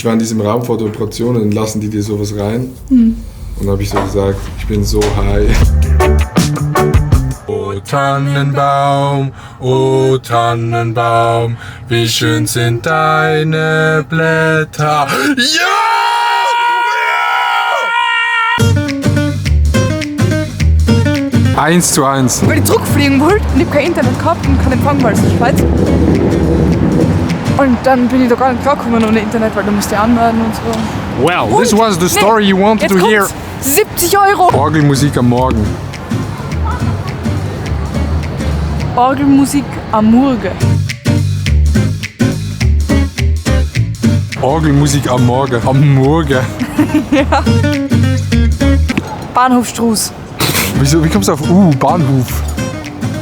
Ich war in diesem Raum vor der Operation und dann lassen die dir sowas rein. Und dann habe ich so gesagt, ich bin so high. O Tannenbaum, wie schön sind deine Blätter. Ja! 1:1. Weil ich zurückfliegen wollte und ich habe kein Internet gehabt und keinen Empfang, weil es in der Schweiz. Und dann bin ich da gar nicht klargekommen ohne Internet, weil da musste ich anmelden und so. Well, this was the story you wanted to hear. 70 €! Orgelmusik am Morgen. Orgelmusik am Morgen. Orgelmusik am Morgen. Am Morgen. Ja. Bahnhofstroß. Wieso, wie kommst du auf Bahnhof?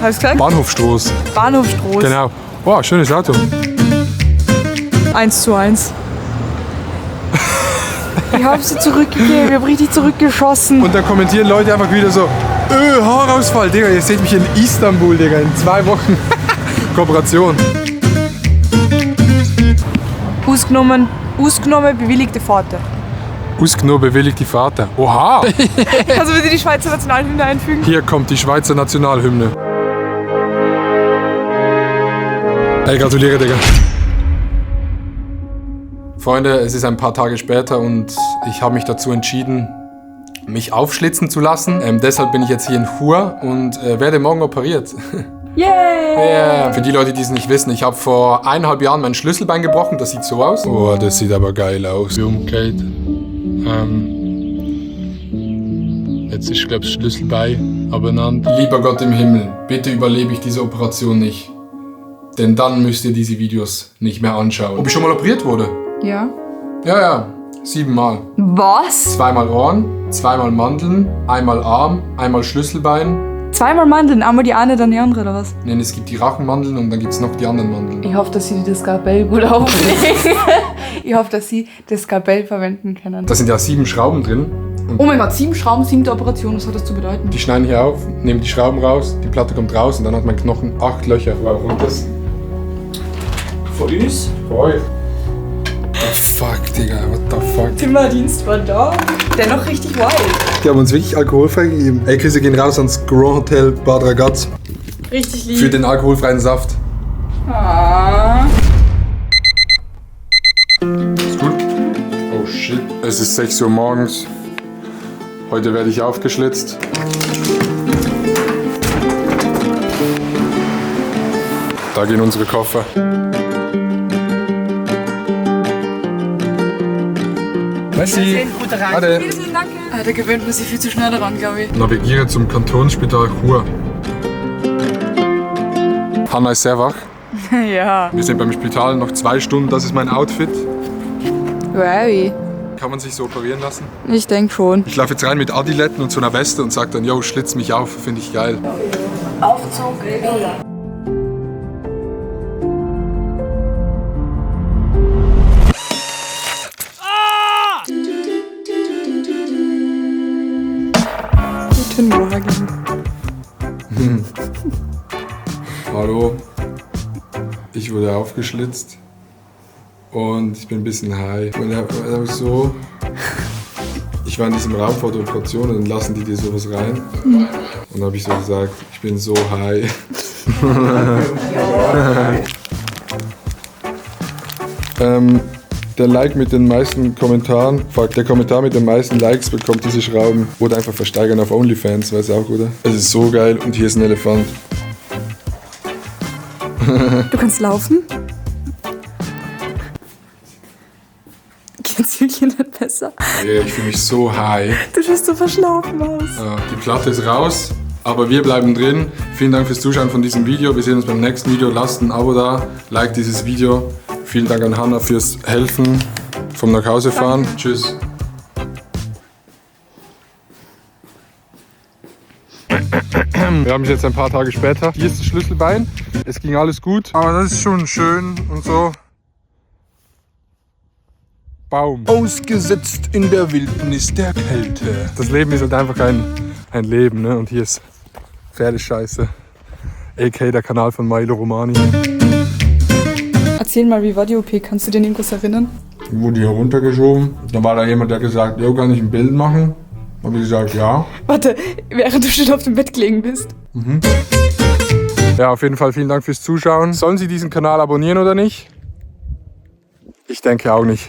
Hast du gesagt? Bahnhofstroß. Bahnhofstroß. Genau. Wow, schönes Auto. 1:1. Ich hab sie zurückgegeben, ich hab richtig zurückgeschossen. Und dann kommentieren Leute einfach wieder so, Haarausfall, Digga, ihr seht mich in Istanbul, Digga, in 2 Wochen. Kooperation. Ausgenommen, bewilligte Fahrten. Ausgenommen bewilligt die Vater. Oha! Kannst du bitte die Schweizer Nationalhymne einfügen? Hier kommt die Schweizer Nationalhymne. Hey, gratuliere, Digga. Freunde, es ist ein paar Tage später und ich habe mich dazu entschieden, mich aufschlitzen zu lassen. Deshalb bin ich jetzt hier in Chur und werde morgen operiert. Yeah! Für die Leute, die es nicht wissen, ich habe vor 1,5 Jahren mein Schlüsselbein gebrochen. Das sieht so aus. Oh, das sieht aber geil aus. Umgekehrt. Jetzt ist, glaube ich, das Schlüsselbein abeinander. Lieber Gott im Himmel, bitte überlebe ich diese Operation nicht. Denn dann müsst ihr diese Videos nicht mehr anschauen. Ob ich schon mal operiert wurde? Ja. Ja, 7 Mal. Was? 2-mal Ohren, 2-mal Mandeln, 1-mal Arm, 1-mal Schlüsselbein. 2-mal Mandeln, einmal die eine, dann die andere, oder was? Nein, es gibt die Rachenmandeln und dann gibt es noch die anderen Mandeln. Ich hoffe, dass sie das Skalpell gut auflegen. Ich hoffe, dass sie das Skalpell verwenden können. Da sind ja 7 Schrauben drin. Und Oh mein Gott, 7 Schrauben, 7. Operation, was hat das zu bedeuten? die schneiden hier auf, nehmen die Schrauben raus, die Platte kommt raus und dann hat mein Knochen 8 Löcher. Warum das? Von uns? Für euch. Oh fuck, Digga, what the fuck? Zimmerdienst war da. Dennoch richtig wild. Die haben uns wirklich alkoholfrei gegeben. Ey, Grüße gehen raus ans Grand Hotel Bad Ragaz Richtig lieb. für den alkoholfreien Saft. Ah. Ist gut? Oh shit. Es ist 6 Uhr morgens. Heute werde ich aufgeschlitzt. Da gehen unsere Koffer. Merci. Ade. Vielen Dank. Da gewöhnt man sich viel zu schnell daran, glaube ich. Navigiere zum Kantonsspital Chur. Hanna ist sehr wach. Ja. Wir sind beim Spital, noch 2 Stunden. Das ist mein Outfit. Wow. Kann man sich so operieren lassen? Ich denke schon. Ich laufe jetzt rein mit Adiletten und so einer Weste und sage dann, yo, schlitz mich auf, finde ich geil. Aufzug. Guten Morgen. Hallo, ich wurde aufgeschlitzt und ich bin ein bisschen high. Und so, ich war in diesem Raum vor der Operation und dann lassen die dir sowas rein. Und dann habe ich so gesagt, ich bin so high. Der Like mit den meisten Kommentaren, der Kommentar mit den meisten Likes bekommt diese Schrauben. Oder einfach versteigern auf OnlyFans, weißt du auch, oder? Es ist so geil und hier ist ein Elefant. Du kannst laufen? Geht's wirklich nicht besser? Yeah, ich fühle mich so high. Du schaust so verschlafen aus. Die Platte ist raus, aber wir bleiben drin. Vielen Dank fürs Zuschauen von diesem Video. Wir sehen uns beim nächsten Video. Lasst ein Abo da, like dieses Video. Vielen Dank an Hanna fürs Helfen vom Nachhausefahren. Tschüss. Wir haben es jetzt ein paar Tage später. Hier ist das Schlüsselbein. Es ging alles gut. Aber das ist schon schön und so. Baum. Ausgesetzt in der Wildnis der Kälte. Das Leben ist halt einfach ein Leben, ne? Und hier ist Pferdescheiße. A.k.a. der Kanal von Milo Romani. Erzähl mal, wie war die OP? Kannst du dir an irgendwas erinnern? Wurde hier runtergeschoben. Dann war da jemand, der gesagt, jo, kann ich ein Bild machen? Habe ich gesagt, ja. Warte, während du schon auf dem Bett gelegen bist. Ja, auf jeden Fall vielen Dank fürs Zuschauen. Sollen Sie diesen Kanal abonnieren oder nicht? Ich denke auch nicht.